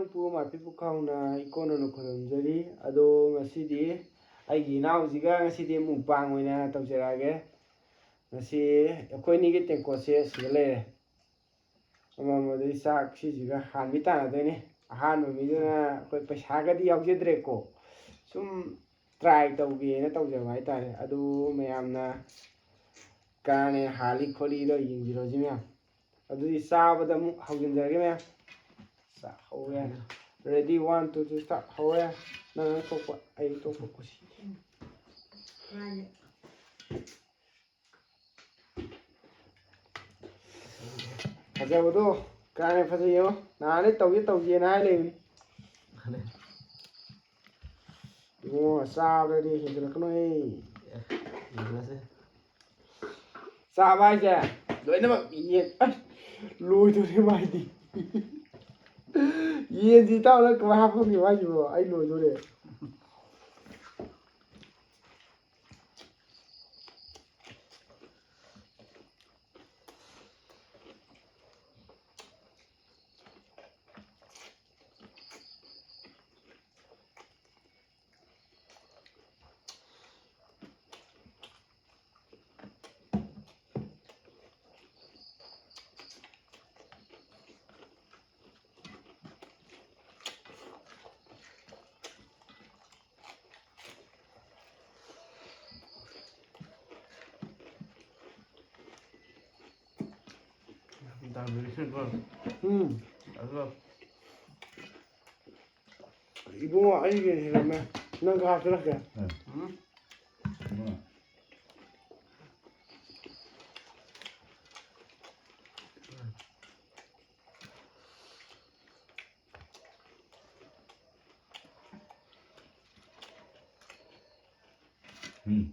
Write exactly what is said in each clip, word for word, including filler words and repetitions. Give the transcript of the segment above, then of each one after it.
Pu mapi pu khauna ikono no khulumjari. Ado ngasidi aigi nao jiga ngasidi mukbang oina taujerage. Ngasi akoini ge tengko se sigale. Ama modi sak si jiga hanbi tana deni. Han mami jona koi paisa gadi yokje dreko. Sum try tauge na tauja bai tare. Ado mayamna kane hali kholi do yinjiro jimya. Ado di sa bada mu haujin jage maya. Sa hawe. Ready, one, two, three, start. Hawe. Na na tokpa ai tokpa kusi. Haja bodo kane phaja yo. Na ne tauge tauge na le. Mo sa ready hijra kono ei. Sa bai ja. Loi na ba yen. Loi dore mai di. Yen ji tao na kwa ha phong ni mai ji bo. Ai loi dore. Hmm. Ibungo aini gini hwnma nang kha kira khe. Hmm. Hmm.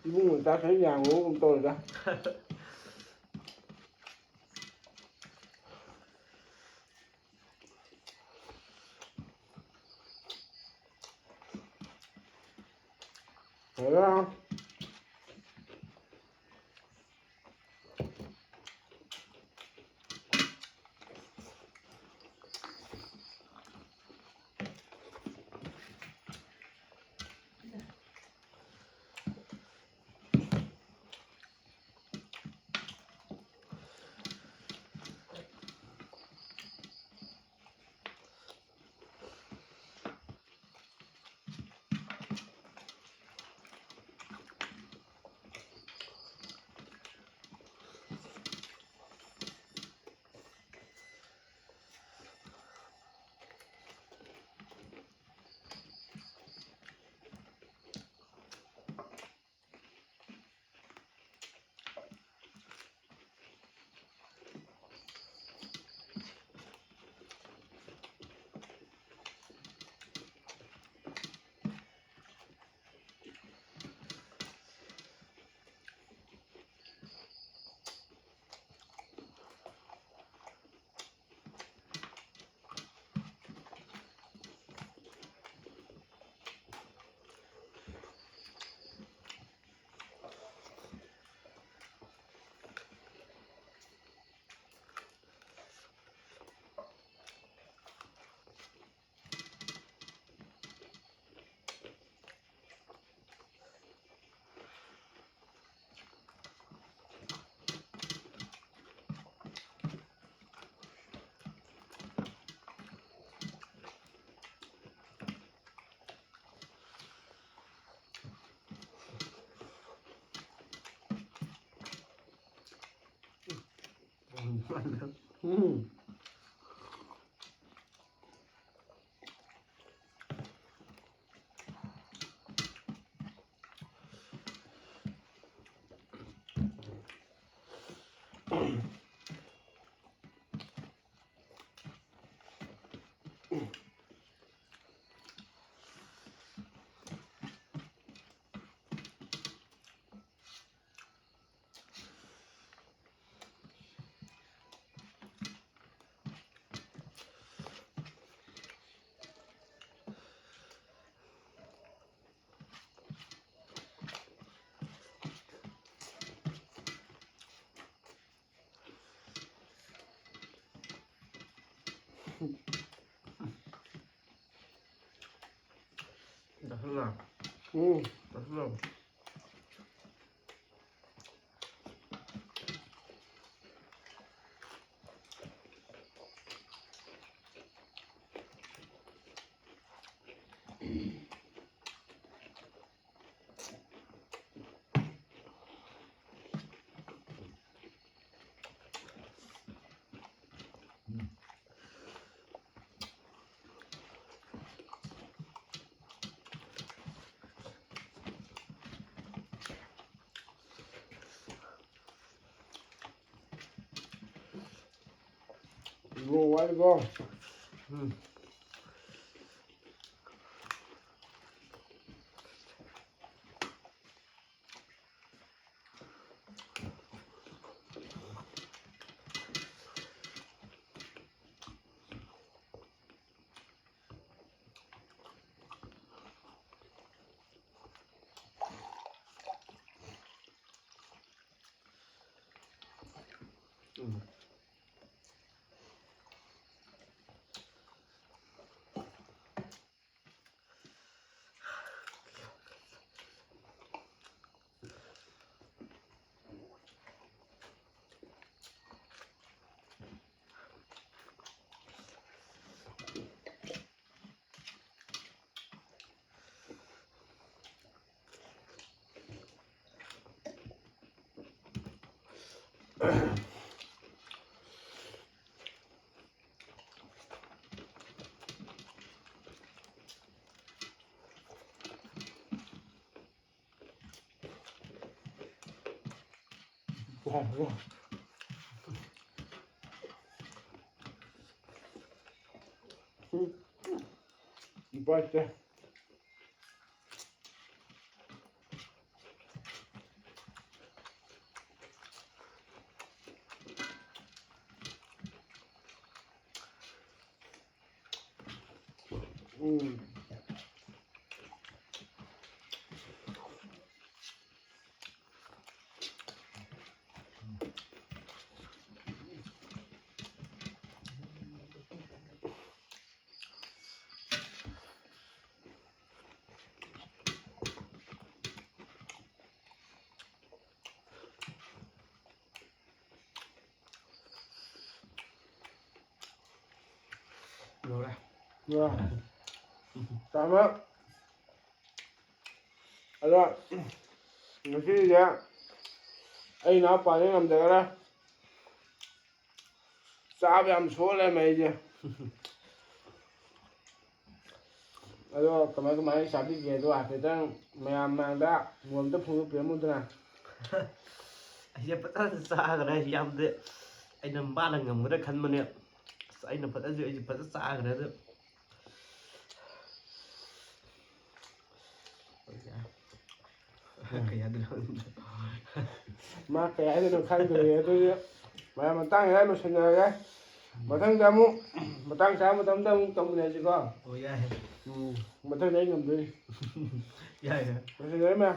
Ibung ta khai yang o tol da. Hello. Hmm. Dasla. Hmm. Dasla. Go, why go? Hmm. Baca. Hmm. Lora. Lora. Tama. Alo, ngasi ya. Ai na pa ne ngam da ra. Sa be am so le mai je. Alo, kamai kamai sabi je do ate tang maya manda ngom to phung pe mu dra. Aja pata sa ga na yam de. Ai nam ba na ngam re khan mane. Ai na pata je ai pata sa ga na de. Kaya dulu. Ma kaya dulu khai dulu ya tu ya. Ma matang ya ma sanya ya. Matang jamu, matang jamu tam tam tam punya juga. Oh ya. Hmm, matang jamu ngambil. Ya ya. Masanya ma.